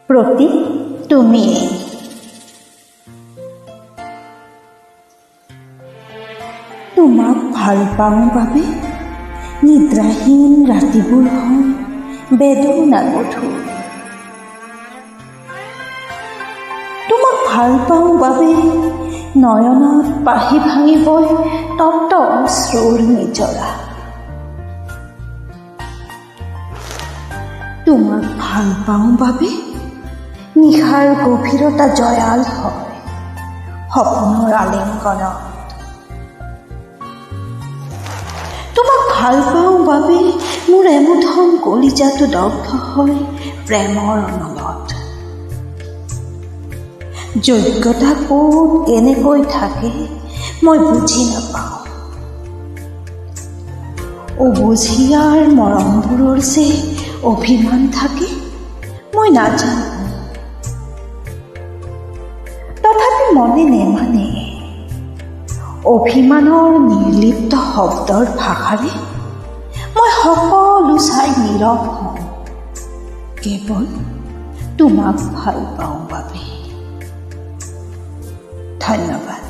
প্ৰতীক তুমিয়েই। তোমাক ভাল পাওঁ বাবে নিদ্ৰাহীন ৰাতিবোৰ হয় বেদনা গধুৰ। তোমাক ভাল পাওঁ বাবে নয়নত পাহি ভাঙি বয় তপ্ত অশ্ৰুৰ নিজৰা। তোমাক ভাল পাওঁ বাবে নিশাৰ গভীৰতা জয়াল হয় সপোনৰ আলিংগনত। তোমাক ভাল পাওঁ বাবে মোৰ এমুঠন কলিজাটো দগ্ধ হয় প্ৰেমৰ অনলত। যোগ্যতা ক'ত কেনেকৈ থাকে মই বুজি নাপাওঁ। অবুঝিয়াৰ মৰমবোৰৰ যে অভিমান থাকে মই নাজানো। তথাপি মনে নেমানে, অভিমানৰ নিৰ্লিপ্ত শব্দৰ ভাষাৰে মই সকলো চাই নীৰৱ হওঁ, কেৱল তোমাক ভাল পাওঁ বাবে। ধন্যবাদ।